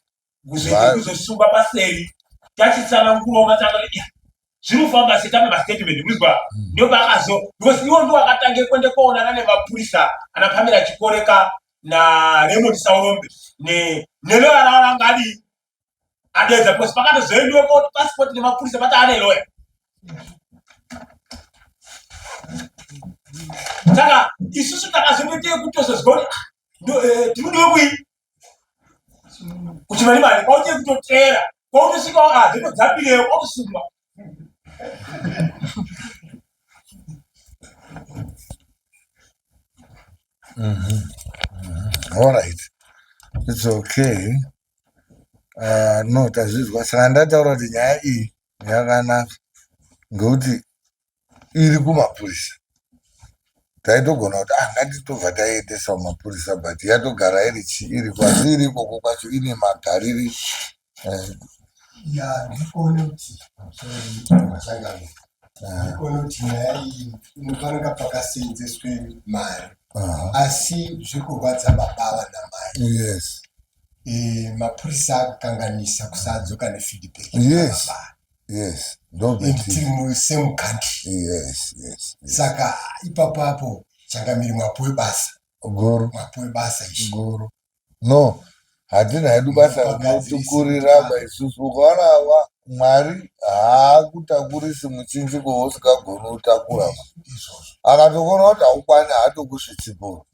kuzoita kuzosungwa paseri tachitsanangurawo matanga kuti zviri kufamba sei tape mastatement kuzwa ndio paakazo because iwo ndiwo akatange kuende koonana nemapurisa ana Pamela Chikoreka naRaymond Saurombe neloya ravo ranga adii adedza because pakatozoendiwe ko passport nemapurisa pati ane loya. Saka isusu takazotoite kutozozwa kuti ah, tiri kui kuchimanimani kwauite kutoteera kwautosvika ah, dzotodzapireyo kwautosungwa. All right, it's okay. No, tazvizwa. Saka ndataura kuti nyaya iyi yakanaka ngekuti iri kumapurisa. Taitogona kuti ah, ngatitobva taiendesa kumapurisa, but yatogara iri chi iri kwasi iri ikoko kwacho ine magariri Ya, ndikuone kuti, sorry, masangano, ndikuone kuti nyaya iyi inofanira pakasenzeswe mari asi zviri kurwadza baba vanamai. Mapurisa akakanganisa kusadzoka nefeedback. Yes And ndobeti tiri musame country. Saka ipapo apo changamiri mwapuwe basa. Guru. Mwapuwe basa ishi. Guru. No, hatina hedu basa Pagadzirisa rinotikurira ba isusu. Ukaona Mwari haakutakurisi muchinjiko wausingagoni kutakura. Akatokuona kuti haukwani haatokusvitsipo.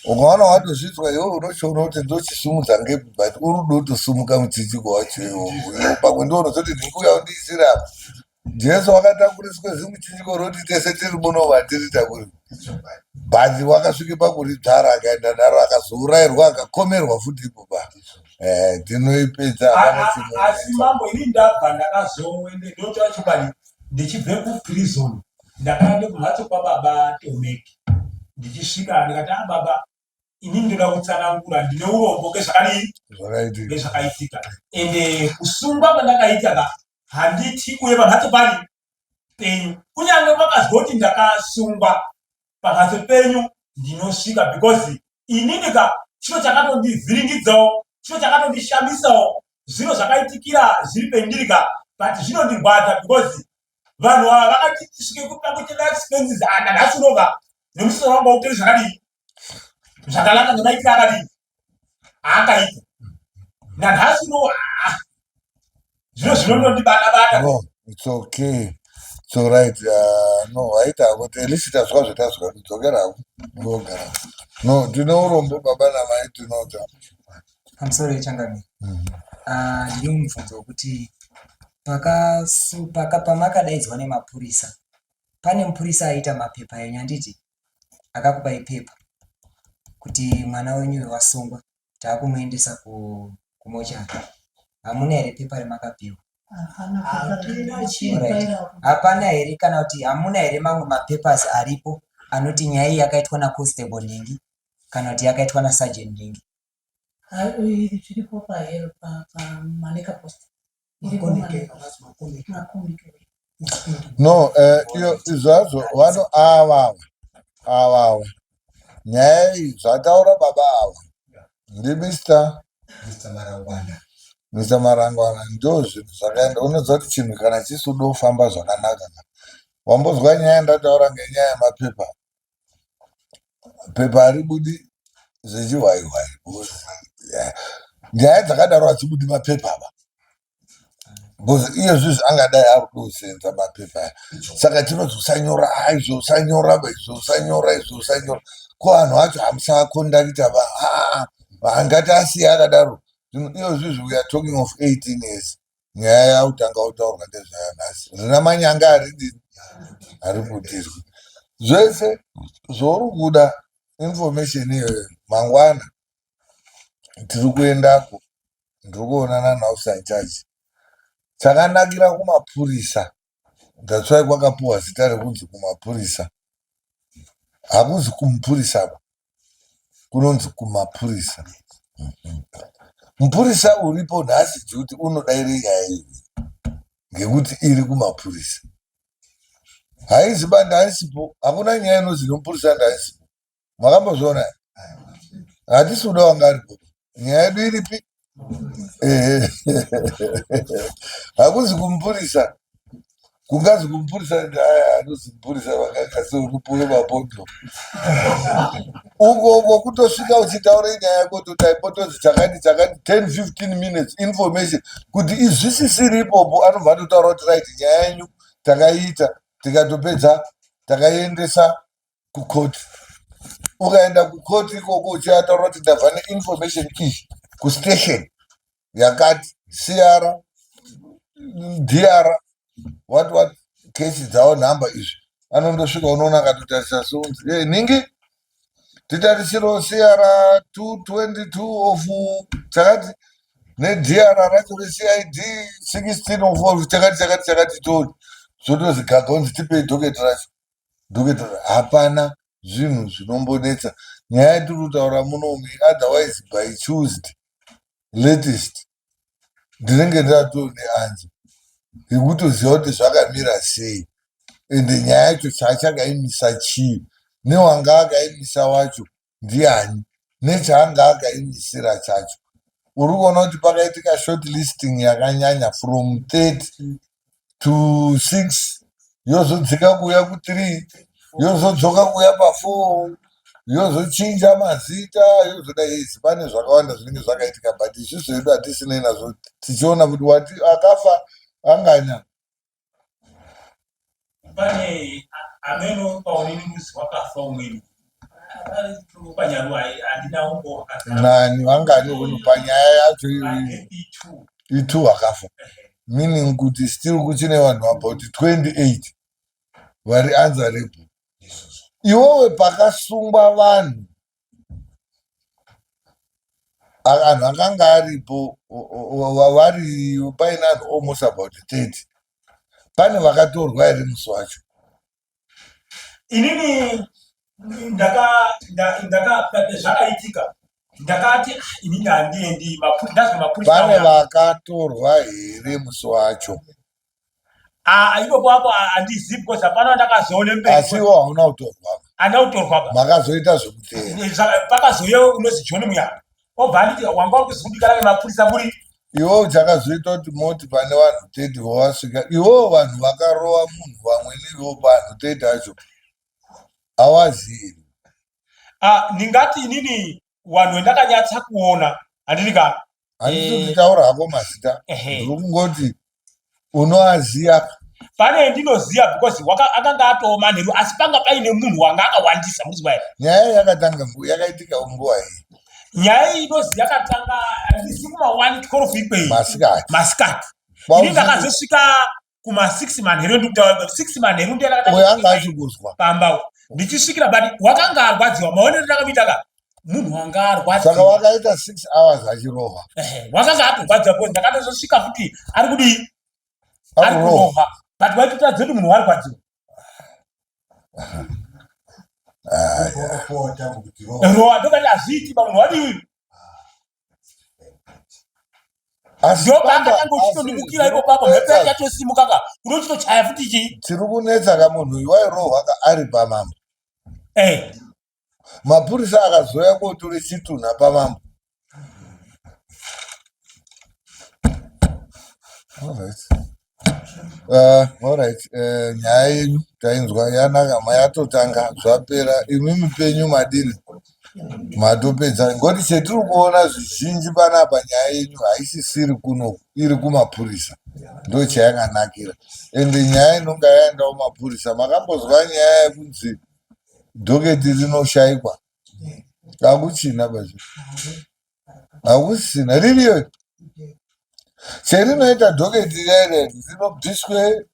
Ukaona watosvitswa iwe unochiona kuti ndochisimudza ngepi but uri kuda kutosimuka muchinjiko wacho iwowo. Iwe pamwe ndiwo unozoti ndinguya undiisire apa. Jesu wakatakuriswa zimuchinjiko roti tese tiri muno vatiri takuri. But wakasvike pakuridzvara akaenda naro akazourayirwa akakomerwa futi ipo pa. Eh, tinoipedza hapana Asi chinonetsa. mambo ini ndabva ndakazoende ndotaura chokwadi ndichibve kuprison ndakaenda kumhatso kwababa Tomeki ndichisvika ndikati a baba ini ndoda kutsanangura ndine urombo ngezvakadii Zvakaitika. ngezvakaitika ende kusungwa kwandakaita ka handiti uye pamhatso pari penyu kunyange makazwa kuti ndakasungwa pamhatso penyu ndinosvika because inini ka chiro chakatondivhiringidzawo chiro chakatondishamisawo zviro zvakaitikira zviri pendiri ka but zvinondirwadza because vanhu ava vakati tisvike kuda kuita expenses ana nhasi unoka nemusoro wangu wautori zvakadii zvakanaka nemaitiro akadii aakaita nanhasi uno ah, zviro zvinondondibata bata. No, it's okay. It's all right. No, waita hako. At least tazwa zvatazwa. Dzokera hako. Ndogara. No, tine urombo baba namai tinota. Pamusoro yechangamire. Ah, ndine mubvunzo wekuti pamakadaidzwa nemapurisa pane mupurisa aiita mapepa enyu handiti akakupai pepa kuti mwana wenyu uyu wasungwa taakumuendesa kumochari hamuna here pepa remakapiwa? Hapana here kana kuti hamuna here mamwe mapapers aripo anoti nyaya iyi yakaitwa naconstable Nhingi kana kuti yakaitwa nasergeant Nhingi? Zviripo pahero paManeka Post. No, iyo izvazvo vano avava avava nyaya iyi zvataura baba ava ndiMr Mr Marangwana. Mr Marangwana ndo zvinhu zvakaenda. Unoziva kuti chinhu kana chisi kufamba zvakanaka ka. Wambozwa nyaya yandataura ngenyaya yemapepa. Pepa haribudi zvechihwaihwai. Nyaya dzakadaro hadzibudi mapepa ava. Because iyezvizvi angadai ari kusenza mapepa aya. Saka tinonzi usanyora, ah, izvo usanyora, izvo usanyora, izvo usanyora. Ko vanhu vacho hamusakondakita va ah, angati asiya akadaro. Zvino iyozvizvi we are talking of 18 years. Nyaya yakutanga kutaurwa ndezvayo nhasi. Rina manyanga haridini hariputirwi. Zvese zvauri kuda information iyoyo mangwana tiri kuendako ndiri kuonana naofficer in charge. Chakanakira kumapurisa that's why kwakapuwa zita rekunzi kumapurisa. Hakuzi kumupurisa ba. Kunonzi kumapurisa. Mupurisa uripo nhasi duty unodaire nyaya iyi ngekuti iri kumapurisa. Haizi ba ndaisipo. Hakuna nyaya inonzi nemupurisa ndaisipo. Makambozviona? Hatisi kuda wanga aripo. Nyaya yedu iripi? Hakuzi kumupurisa. Kungazi kumupurisa aya anozi mupurisa vakakasi unopuwe mapondo. Uko uko kutosvika uchitaura nyaya yako todai potozi chakati chakati 10 15 minutes information kuti izvisisiri ipopo anobva atotaura kuti right nyaya yenyu takaiita tikatopedza takaiendesa kukoti. Ukaenda kukoti ikoko uchiataura kuti ndabva neinformation iyi kustation yakati CR DR what what kesi dzavo nhamba izvi anondosvika unoona akatotarisa sonzi hey, ningi titarisiro CR 222 of chakati neDR racho reCID 16 of chakati chakati chakati toni zvotozi gaga unzi tipei docket racho docket hapana zvinhu zvinombonetsa nyaya yatiri kutaura munomu otherwise by Tuesday latest ndinenge ndatoo neanswer yekutoziva kuti zvakamira sei ende nyaya yacho chaachakaimisa chii newanga akaimisa wacho ndiani nechaanga akaimisira chacho uri kuona kuti pakaitika short listing yakanyanya from 30 to 6 yozodzika kuuya ku3 yozodzoka kuuya pa4 yozochinja mazita yozoda izi pane zvakawanda zvinenge zvakaitika but isusu hedu hatisinei nazvo tichiona kuti wati akafa. Angana Pane ameno paonini musi wakafa umweni panyaruwa handina umbo wakazara. Nani vangani uno panyaya yacho iyoyi? I2. I2 vakafa, meaning kuti still kuchine vanhu about 28 vari answerable. Iwowe pakasungwa vanhu, anhu akanga aripo vari paine anhu almost about 30, pane vakatorwa here musi wacho? Inini ndaka ndaka zvakaitika ndakati, "Ah, inini handiendi." Ndazwa mapurisa Pane auya. vakatorwa here musi wacho? Ah, ipopo apo handizivi because hapana ndakazoone mberi. Asi iwo hauna kutorwa? Handina kutorwa ba. Makazoita zvekuteera? Pakazouya unozi John Muyamba, obva anditi wanga uri kuzikudikana nemapurisa muri. Iwo chakazoita kuti moti pane vanhu 30 vawasvika, iwowo vanhu vakarova munhu vamweni, ivo vanhu 30 acho hawazivi? Ah, ndingati inini vanhu vendakanyatsa kuona handiti ka. Handisi kutaura hako mazita. Ehe. Ndiri kungoti unoaziya. Pane ndinoziva because akanga atoo manheru, asi panga paine munhu wanga akawandisa muzwa here. Nyaya yakatanga yakaitika nguva iyi? Nyaya iyi inozi yakatanga handisi kuma 1 12 ikweyi. Masikati? Masikati. Kwauzi- Ini ndakazosvika kuma 6 manheru, ndikutaura 6 manheru. Uyo anga achikuzwa? Pamba ndichisvikira, but wakanga arwadziwa. Maonero ndakamuita ka, munhu wanga Saka arwadziwa. wakaita 6 hours achirohwa? Ehe, wakanga atorwadziwa because ndakatozosvika futi ari kudii, ari Akurohwa. kurohwa, but waitotaridza kuti munhu warwadziwa. Wakapuwa tambo kuti rohwa. Rohwa, ndokati hazviiti pa munhu wadii. Asi Ndopaakatanga asi uchitondimukira ipo papo, mhepo yachatosimuka ka, unochitochaya futi chii. Tiri kunetsa ka, munhu uyu wairohwa ka ari pamambo. Mapurisa akazouya kotora chitunha pamambo. Alright. Alright. Nyaya yenyu tainzwa, yanaka, mayatotanga zvapera. Imimi penyu madini, matopedza? Ngoti chetiri kuona zvizhinji panapa, nyaya yenyu haisisiri kuno, iri kumapurisa, ndo chayakanakira. Ende nyaya inonga yaendawo mapurisa, makambozwa nyaya yekunzi docket rinoshayikwa? Hakuchina bazvo, hakusina, ririyo. Cherinoita docket rere rinobviswe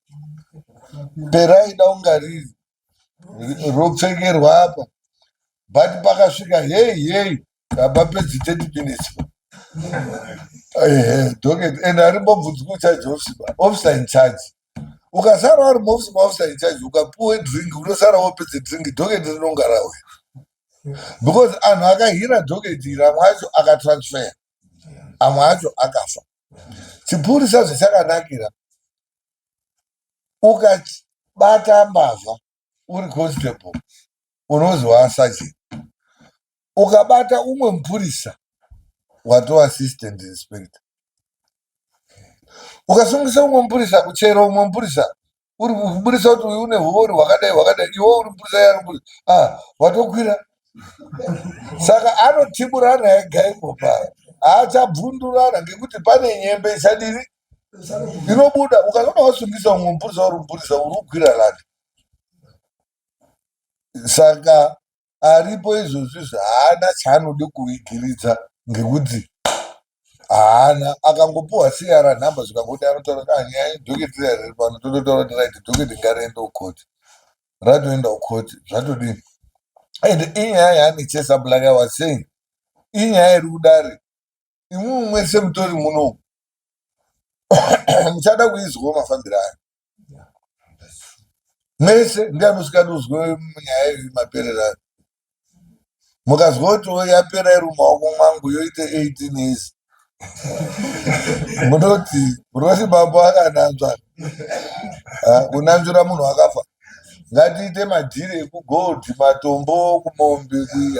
peraida kunga riri, ropfekerwa apa, but pakasvika hei hei, hapapedzi 30 minutes. Ehe, docket and harimbobvunzwi kucharge officer, officer in charge. Ukasara uri muofisi maofficer in charge, ukapuwe drink, unosara wopedze drink, docket rinonga rauya, because anhu akahira docket iri amwe acho akatransfer, amwe acho akafa. Chipurisa zvichakanakira, ukabata mbavha uri constable, unozi wasergeant. Ukabata umwe mupurisa, watova assistant inspector. Ukasungisa umwe mupurisa, kuchera umwe mupurisa, uri kuburisa kuti uyu une huori hwakadai hwakadai, iwe uri mupurisa, iye ari mupurisa, ah, watokwira. Saka anotiburana ega ipopa, haachabvundurana ngekuti pane nyembe ichadini inobuda. Ukazoda wasungisa umwe mupurisa uri mupurisa, uri kukwira ladder. Saka aripo izvozvi haana chaanode kuvigiridza ngekuti haana. Akangopuhwa CR number, zvikangodi anotaura kuti, "Ah, nyaya yedocket riya riri pano." Tototaura kuti right, docket ngariende kukoti. Ratoenda kukoti, zvatodini. And inyaya yaane chase up, like I was saying, inyaya iri kudare. Imwimwi mwese mutori munomu muchada kuizwawo mafambiro ayo mese. Ndiani usingadi kuzwe nyaya iyi maperero ayo? Mukazwa kuti yapera iri mumaoko mwangu yoite 18 years, munoti mambo akananzva. Kunanzvira munhu akafa? Ngatiite madhiri ekugold, matombo, kumombe.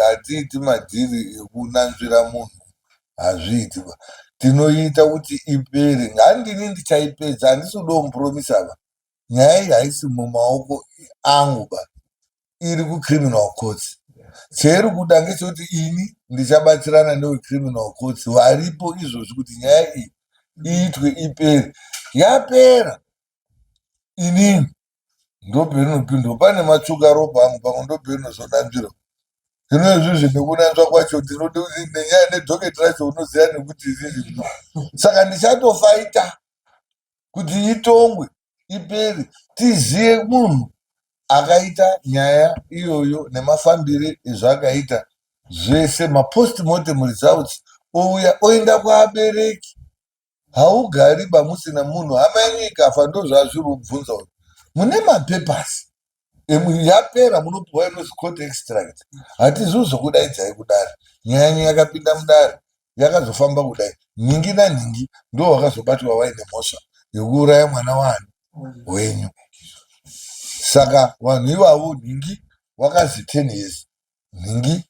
Hatiiti madhiri ekunanzvira munhu, hazviiti ba. Tinoita kuti ipere. Handini ndichaipedza, handisi kuda kumupromisa ba. Nyaya iyi haisi mumaoko angu ba, iri kucriminal courts. Cheiri kuda ngechekuti ini ndichabatsirana newecriminal courts varipo izvozvi kuti nyaya iyi iitwe ipere. Yapera inini ndopeinopindwa pane matsvuka ropa angu pamwe ndopeinozonanzvirwa. Hino izvizvi nekunanzva kwacho ndinode kuti nenyaya nedhoketi racho unoziva nekuti izvizvi. Saka ndichatofaita kuti itongwe ipere tizive munhu akaita nyaya iyoyo nemafambire ezvakaita zvese mapostmortem results ouya oenda kuabereki haugari ba musina munhu hama yenyu ikafa ndozvazviri kubvunza uyu mune mapapers yapera munopiwa inozi court extract hatizivi zvokudaidzai kudare nyaya yenyu yakapinda mudare yakazofamba kudai nhingi nanhingi ndo wakazobatwa waine mhosva yekuuraya mwana waani wenyu saka vanhu ivavo nhingi wakazi 10 years nhingi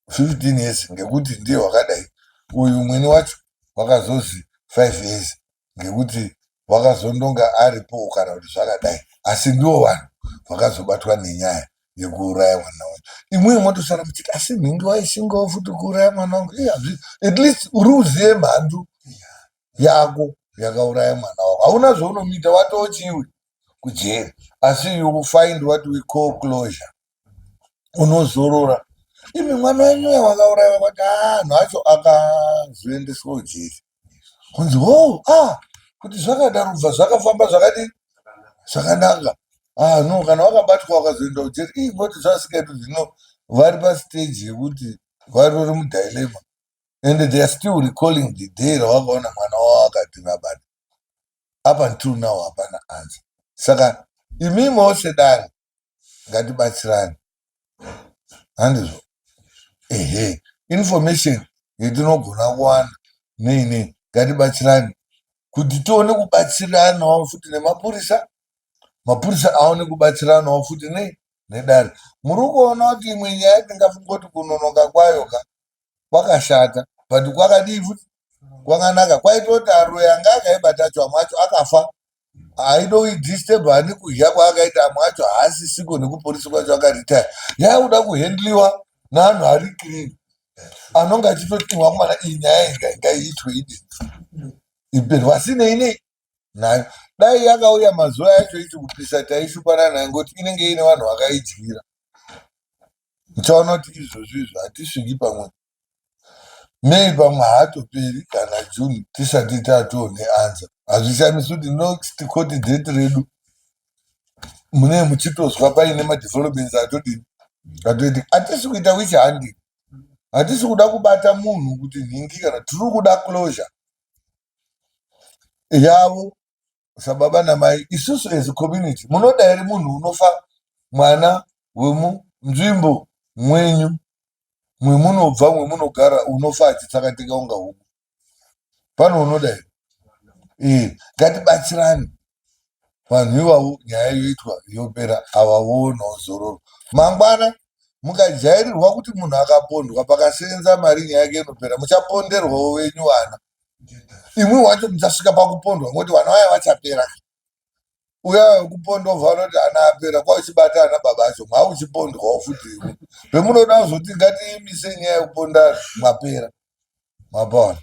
15 years ngekuti ndiye wakadai uyu mwene wacho wakazozi 5 years ngekuti wakazondonga aripo kana kuti zvakadai asi ndiwo vanhu vakazobatwa nenyaya yekuuraya mwana wenyu imwimwi motosara muchiti asi nhingi waishingawo futi kuuraya mwana wangu iye at least uri uzive mhandu yako yakauraya mwana wako hauna zvaunomuita watochiwi kujeri asi you find what we call closure unozorora imi mwana wenyu uya wakauraiwa kwati anhu acho akazoendeswa kujeri kunzi ho ah kuti zvakadaro bva zvakafamba zvakadii zvakanaka ah no kana wakabatwa wakazoenda kujeri ii ngoti zvasikaiti zvino vari pastage yekuti vatori mudilema and they are still recalling the day rawakaona mwana wavo akati vabata up until now hapana answer saka imimiwo sedare ngatibatsirane handizvo ehe information yetinogona kuwana nei nei ngatibatsirane kuti tione kubatsiranawo futi nemapurisa mapurisa aone kubatsiranawo futi nei nedare muri kuona kuti imwe nyaya tingafunga kuti kunonoka kwayo ka kwakashata but kwakadii futi kwakanaka kwaita kuti aroyi anga akaibata acho amwe acho akafa haidodisturb ani kudya kwaakaita amwe acho haasisiko nekupolisi kwacho akaritaya yakuda kuhendliwa neanhu ari clean anonge achitoti wakomana iyi nyaya inga ngaiitwe idi iperi vasinei nei nayo dai yakauya mazuva yacho ichi kupisa taishupana nayo ngekuti inenge ine vanhu vakaidyira muchaona kuti izvozvi izvo hatisviki pamwe May pamwe haatoperi kana June tisati tatoo neanswer. Hazvishamisi kuti next court date redu mune muchitozwa paine madevelopments atodini atoitika. Hatisi kuita witch hunting, hatisi kuda kubata munhu kuti nhingi kana tiri kuda closure yavo sababa namai. Isusu as community munoda here munhu unofa mwana wemunzvimbo mwenyu mwemunobva mwemunogara unofa achitsakatika unga huku pano unoda here ee ngatibatsirane vanhu ivavo nyaya yoitwa yopera ava voonawo zororo mangwana mukajairirwa kuti munhu akapondwa pakaseenza mari nyaya yake inopera muchaponderwawo venyu vana imwi wacho muchasvika pakupondwa ngokuti vana vaya vachapera uya wekupondwa bva vanoti ana apera kwauchibata ana baba acho mauchipondwawo futi imwe pemunoda kuzoti ngatiimise nyaya yekuponda mwapera mapaona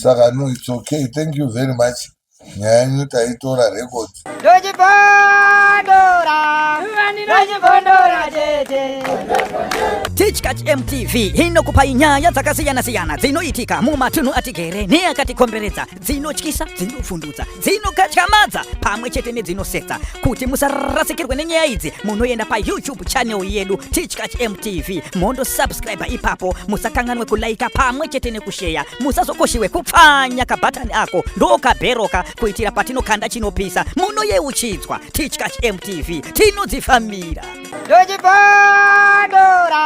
saka no its okay thank you very much nyaya yenyu taitora record ndochibondora chete Tichkach MTV inokupai nyaya dzakasiyana-siyana dzinoitika mumatunhu atigere neakatikomberedza dzinotyisa dzinovhundutsa dzinokatyamadza pamwe chete nedzinosetsa kuti musarasikirwe nenyaya idzi munoenda payoutube channel yedu tichkach mtv mondosubscribe ipapo musakanganwe kulaika pamwe chete nekusheya musazokoshiwe kupfanya kabhatani ako ndokabheroka kuitira patinokanda chinopisa munoyeuchidzwa tichkach mtv tinodzifambira ndochibondora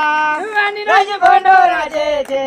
ndochibondora chete.